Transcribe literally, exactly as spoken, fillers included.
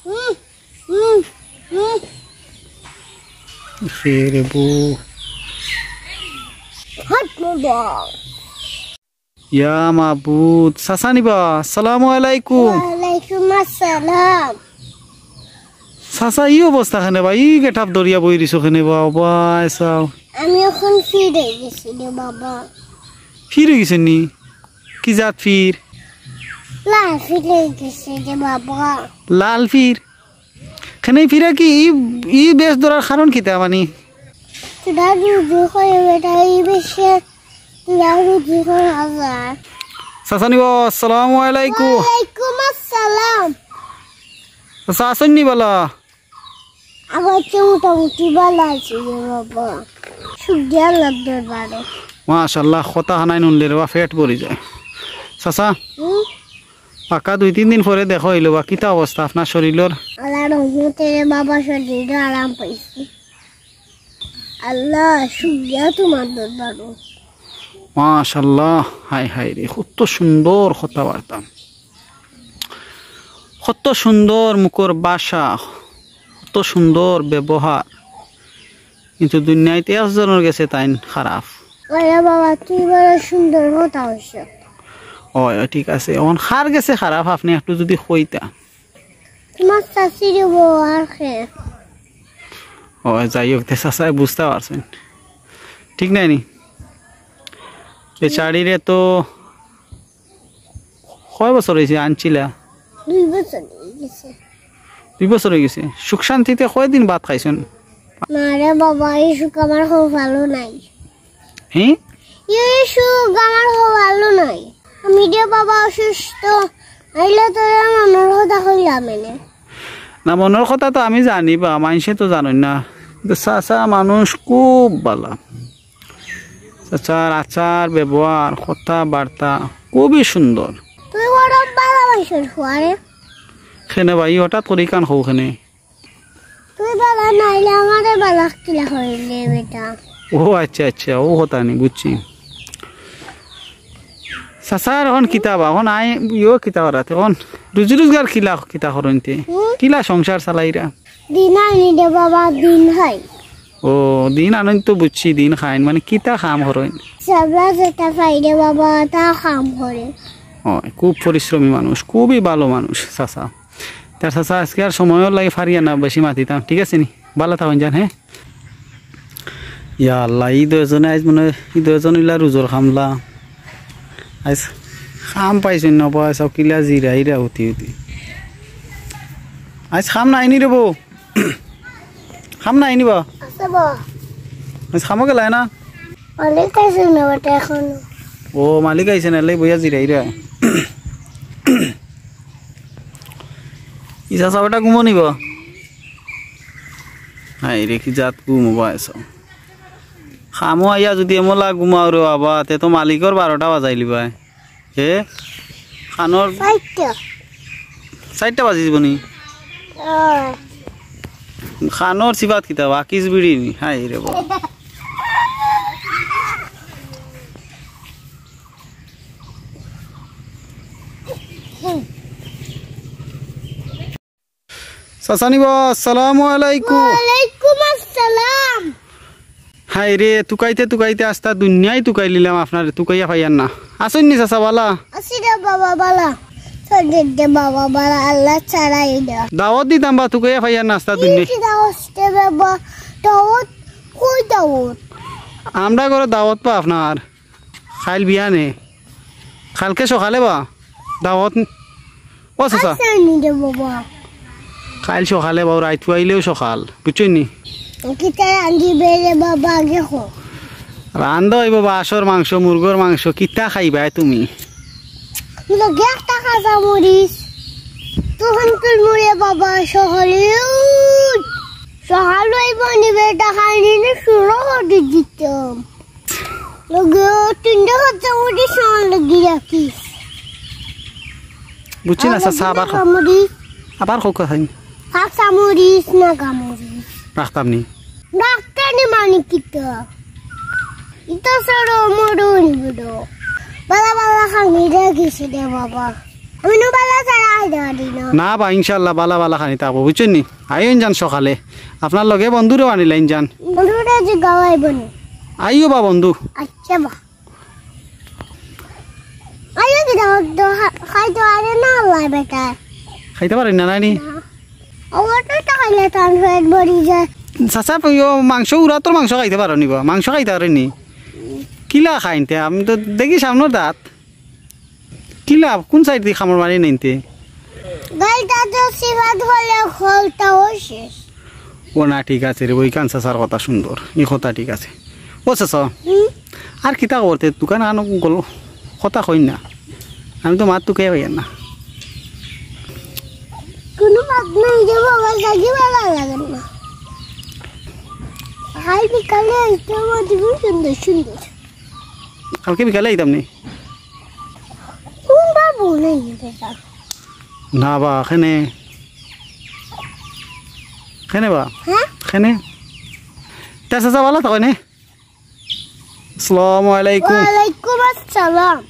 হুম, হুম, হুম। হে রে বউ। হাত মুবারক। ইয়া মাবুদ, চাচা নি বা? আসসালামু আলাইকুম। ওয়ালাইকুম আসসালাম। চাচা, ই অবস্থা কেনে বা? ই গেটাপ ধরিয়া বই রইছো কেনে বা? বাবায় চাও। আমি অখন ফির অই গেছি রে বাবা। ফির অই গেছে নি? কি জাত ফির? লাল ফির অই গেছি রে বাবা। লাল ফির? কেনে ফিরা কি? ই, ই বেশ ধরার কারণ কিতা মানি? তোরা রুজি করে বেটা, ই বেশে তোরা রুজি করা যায়। চাচা নি বা, আসসালামু আলাইকুম। ওয়ালাইকুম আসসালাম। চাচা আছইন নি বালা? আমার তো মোটামুটি বালা আছি রে বাবা। শুকরিয়া আল্লার দরবারে। মাশাআল্লাহ, কথা হানাই নুনলে রে বা, পেট ভরি যায়। চাচা, হুম? পাক্কা দুই তিন দিন পরে দেখা অইলো বা, কিতা অবস্থা আপনার শরীলর? আল্লার রহমতে রে বাবা শরীলর আরাম পাইছি। আল্লাহ, শুকরিয়া তোমার দরবারো। মাশাআল্লাহ, হায় হায় রে, কত সুন্দর কথাবার্তা, কত সুন্দর মুখর ভাষা, কত সুন্দর ব্যবহার, কিন্তু দুনিয়াইত একজনর গেছে তাইন খারাপ। ওরে বাবা, তুই বড় সুন্দর কথা কইছস। অয়, অয়, ঠিক আছে। অখন কার গেছে খারাপ আপনে একটু যুদি কইতা। তোমার চাচির বউ আর কে? অয়, যাই হোক, তে চাচায় বুঝতা পারছইন। ঠিক নায় নি? বেচারিরে তো কয় বছর অইছে আনছিলা? দুই বছর অই গেছে। দুই বছর অই গেছে। সুখ শান্তিতে কয়দিন ভাত খাইছইন? না রে বাবা, ই সুখ আমার কপালো নাই। হি? ই সুখ আমার কপালো নাই। আমি রে বাবা অসুস্থ, আইলে তোরে মনর কথা কইলাম এনে। না, মনর কথা তো আমি জানি বা, মাইনষে তো জানইন না। কিন্তু চাচা মানুষ খুব বালা। চাচার আচার ব্যবহার, কথাবার্তা খুবই সুন্দর। তুই বড় বালা মাইনষর ফুয়া রে। কেনে বা, ই হঠাৎ করি ইখান কও কেনে? তুই বালা নাইলে আমারে বালা কিলা করিলে বেটা? ও আচ্ছা, আচ্ছা, অউ কথা নি, বুঝছি। চাচার অখন কিতা বা, অখন আয় ইয়ো কিতা করাতে, অখন রুজি রোজগার কিলা, কিতা করইন তে? হুম? কিলা সংসার চালাইরা? দিন আনি দে বাবা, দিন খাই। ও, দিন আনইন তো বুঝছি, দিন খাইন, মানে কিতা কাম করইন? সাবলা যেটা পাই দে বাবা, তা কাম করে। অয়, খুব পরিশ্রমী মানুষ, খুবই বালা মানুষ চাচা। তে চাচা, আজকে আর সময়র লাগি পারিয়ার না বেশি মাতিতাম, ঠিক আছে নি? বালা থাকইন যান, হে? ইয়া আল্লাহ, ই দুইজনে আইজ মনে অয়, ই দুইজন অইলা রুজর কামলা। আইজ কাম পাইছইন না, বাবা, সব কিলা জিরাইরা হুতি হুতি। আইজ কাম নাই নি রে বউ? কাম নাই নি বা? আছে বা। আইজ কামো গেলায় না? মালিক আইছে না বেটা এখনো। ও, মালিক আইছে না, এলাই বইয়া জিরাইরা। ই চাচা বেটা ঘুমো নি বা? হায় রে, কি জাত ঘুম বা এসব। কামো আইয়া যুদি এমলা ঘুমাও রে বাবা, তে তো মালিকর বারোটা বাজাইলিবায়। হে? খানোর চাইরটা। চাইরটা বাজি যিবো নি? অয়। খানোর সিবাত কিতা বা? কিস বিড়ি নি? হায় রে বাবা। চাচা নি বা, আসসালামু আলাইকুম। ওয়ালাইকুম আসসালাম। হায় রে, তুকাইতে তুকাইতে আস্তা দুনিয়াই তুকাইলিলাম আপনারে, তুকাইয়া পাইয়ার না। আছইন নি চাচা বালা? আছি রে বাবা বালা। সজীব দে বাবা বালা, আল্লাহ ছাড়াই দে। দাওয়াত দিতাম বা তুকাইয়া পাইয়ার না আস্তা দুনিয়াই। কি দাওয়াত দে বাবা? দাওয়াত? কই দাওয়াত? আমরার ঘরো দাওয়াত বা আপনার। কাইল বিয়ানে। কাইলকে সকালে বা দাওয়াত। ও চাচা। আচ্ছা, নি রে বাবা। কাইল সকালে বা, রাইত আইলেও সকাল, বুঝছইন নি? কিতা রান্ধিবে রে বাবা, আগে কও। রান্ধা অইবো বা হাঁসর মাংস, মুরগর মাংস, কিতা খাইবায় তুমি? লগে একটা কাঁচা মরিচ। তখন তুলমু রে বাবা, সকালে উঠ। সকাল অইবো নি বেটা, খাইনি নি শুরু করি দিতাম। লগে তিনটা কাঁচা মরিচ আমার লগে রাখিস। বুঝছি না, আর চাচা, আবার লগে খাও। মরিচ। আবার খাও, খাই। কাঁচা মরিচ, নাগা মরিচ। রাখতাম নি। রাখতে নি মানে কিতা? ইতা সরো মরুন বুড়ো। বালা বালা খানি রাখিস রে বাবা। আমি নু বালা ছাড়া না বা, ইনশাআল্লাহ বালা বালা খানি থাকবো, বুঝছইন নি? আইন যান সকালে, আপনার লগে বন্ধুরেও আনিলাইন যান। বন্ধুরে যে গাওয়াই বনি। আইও বা বন্ধু। আচ্ছা বা। আইও কি দাও তো খা-, খাইতে পারে না আল্লাহ বেটা। খাইতে পারেন না নানি? না। ওটা তো খাইলে তার পেট ভরি যায়। চাচা, ইয়ো মাংস, উড়াতর মাংস খাইতে পারো নি বা? মাংস খাইতে পারে নি? কিলা খাইনতে? আমি তো দেখি সামনের দাঁত। কিলা, কোন সাইড দি কামড় মারি নিনতে? গাইটা তো সিবাদ হলে খোলতাও শেষ। ও না, ঠিক আছে রে, ওইখান চাচার কথা সুন্দর, ই কথা ঠিক আছে। ও চাচা, হুম? আর কিতা খবর তে? দোকান আনো গেল, কথা কইন না। আমি তো মাত তুকে পাইয়ার না। কোনো মাত নাই যে বাবা, থাকি ভালা লাগে না। হাই বিকালে আইতে আমার দিকে সুন্দর সুন্দর। কালকে বিকালে আইতাম নি? কোন বাবু নেই বেটা? না বা, কেনে? কেনে বা? হ্যাঁ? কেনে? তা চাচা ভালা থাকো নে? আসসালামু আলাইকুম। ওয়ালাইকুম আসসালাম।